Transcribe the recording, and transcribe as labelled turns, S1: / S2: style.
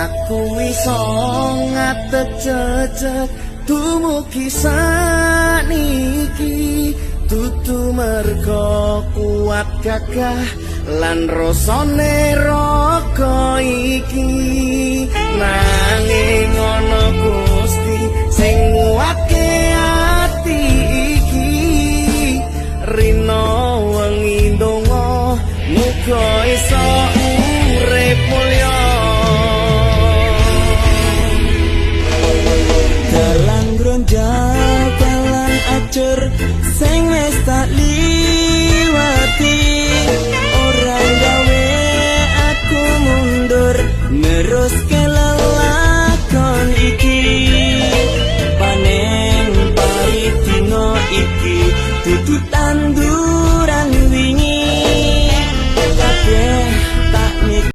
S1: Aku iso ngadeg jejeg dumugi saniki, dudu mergo kuat gagah lan rasane raga iki.